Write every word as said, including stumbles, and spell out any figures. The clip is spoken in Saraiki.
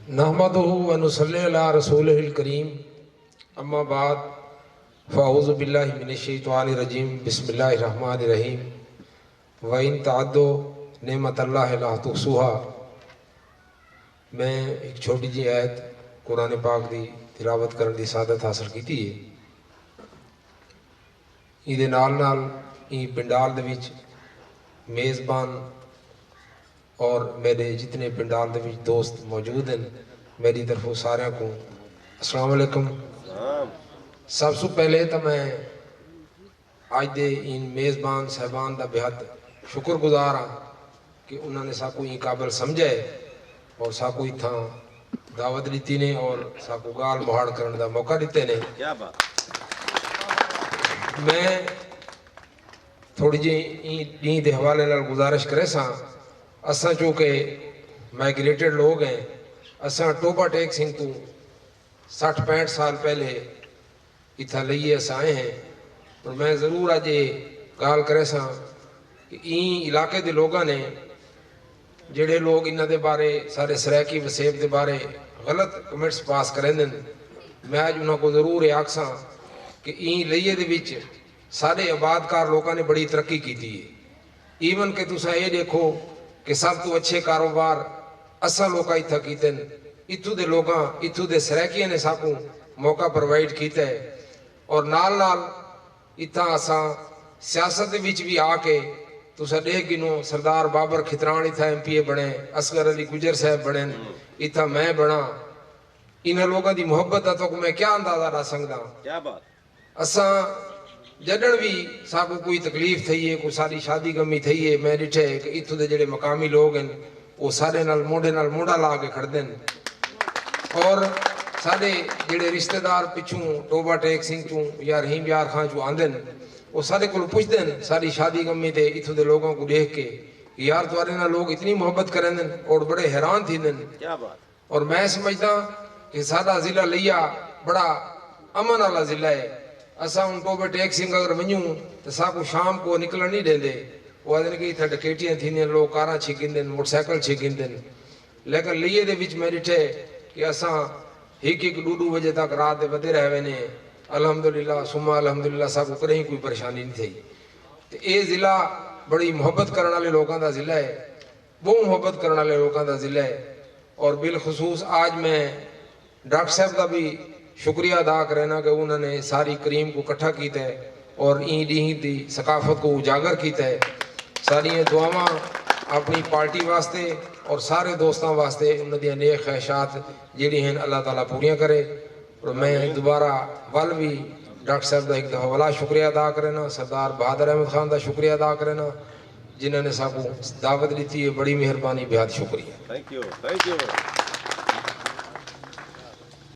نحمده ونصلي على رسوله الكريم، اما بعد، فاعوذ بالله من الشيطان الرجيم، بسم الله الرحمن الرحيم. وان تعدوا نعمت الله لا تحصوها. میں ہک چھوٹی جئی آیت قرآن پاک دی تلاوت کرݨ دی سعادت حاصل کیتی ہے۔ ایندے نال نال ایں پنڈال دے وچ میزبان اور میݙے جتنے پنڈال دے وچ دوست موجود ہن، میݙی طرفوں ساریاں کوں السلام علیکم۔ سب سوں پہلے تاں میں اڄ دے ان میزبان صاحبان دا بے حد شکر گزار ہاں کہ انہاں نے ساکوں ایں قابل سمجھا ہے اور ساکوں اتھاں دعوت ݙتی نے اور ساکوں ڳالھ مہاڑ کرݨ دا موقع ݙتے نے۔ کیا بات۔ میں تھوڑی جئی ایں ݙینہہ دے حوالے نال گزارش کریساں۔ اساں چونکہ مائیگریٹڈ لوگ ہیں، اساں ٹوبہ ٹیک سنگھ توں سٹھ پینٹھ سال پہلے اتھاں لئیے اساں آئے ہیں، پر میں ضرور اڄ اے ڳالھ کریساں کہ ایں علاقے دے لوگاں نے جیڑھے لوگ انہاں دے بارے، سارے سرائیکی وسیب دے بارے غلط کمنٹس پاس کریندن، میں اڄ انہاں کوں ضرور اے آکھساں کہ ایں لئیے دے وچ ساݙے آباد کار لوکاں نے بڑی ترقی کیتی ہے۔ ایون کہ تساں اے ݙیکھو کہ سب توں اچھے کاروبار اساں لوکاں اتھاں کیتن، اتھوں دے لوکاں، اتھوں دے سرائیکیاں نے ساکوں موقع پرووائیڈ کیتا ہے، اور نال نال اتھاں اساں سیاست دے وچ وی آ کے تساں ݙیکھ گھنو، سردار بابر کھتران اتھاں ایم پی اے بݨے، اصغر علی گجر صاحب بݨن، اتھاں میں بݨاں۔ انہاں لوکاں دی محبت دا تہاکوں میں کیا اندازہ ݙس سڳداں؟ کیا بات۔ اساں جݙݨ وی ساکوں کوئی تکلیف تھئی ہے، کوئی ساݙی شادی غمی تھئی ہے، میں ݙٹھے کہ اتھوں دے جیڑھے مقامی لوگ ہن، او ساݙے نال مونڈھے نال مونڈھا لا کے کھڑدن۔ اور ساݙے جیڑھے رشتہ دار پچھوں ٹوبہ ٹیک سنگھ چوں یا رحیم یار خان چوں آندن، او ساݙے کولوں پچھدن ساݙی شادی غمی تے اتھوں دے لوگاں کوں ݙیکھ کے کہ یار تہاݙے نال لوگ اتنی محبت کریندن، اور بڑے حیران تھیندن۔ کیا بات۔ اور میں سمجھداں کہ ساݙا ضلع لیا بڑا امن والا ضلع ہے۔ اساں ہݨ ٹوبے ٹیک سنگھ اگر ونڄوں تاں ساکوں شام کوں نکلݨ نہیں ݙیندے۔ او آہدن کہ اتھاں ڈکیٹیاں تھیندین، لوک کاراں چھک گھندن، موٹر سائیکل چھک گھندن۔ لیکن لئیے دے وچ میں ݙٹھے کہ اساں ہک ہک ݙو ݙو وجے تک رات دے ودے رہ ویندے ہیں۔ الحمدللہ ثم الحمدللہ، ساکوں کݙہیں کوئی پریشانی نہیں تھئی۔ تے اے ضلع بڑی محبت کرݨ والے لوکاں دا ضلع ہے، ٻہوں محبت کرݨ والے لوکاں دا ضلع ہے۔ اور بالخصوص آج میں ڈاکٹر صاحب دا بھی شکریہ ادا کرینا کہ انہاں نے ساری کریم کوں کٹھا کیتا ہے اور ایں ݙینہہ دی ثقافت کوں اجاگر کیتا ہے۔ ساݙیاں دعاواں اپݨی پارٹی واسطے اور سارے دوستاں واسطے، انہاں دیاں نیک خواہشات جیڑھی ہن، اللہ تعالیٰ پوریاں کرے۔ اور میں دوبارہ ول وی ڈاکٹر صاحب دا ہک دفعہ ولا شکریہ ادا کرینا، سردار بہادر احمد خان دا شکریہ ادا کرینا، جنہاں نے ساکوں دعوت ݙتی ہے۔ بڑی مہربانی، بے حد شکریہ۔ تھینک یو، تھینک یو۔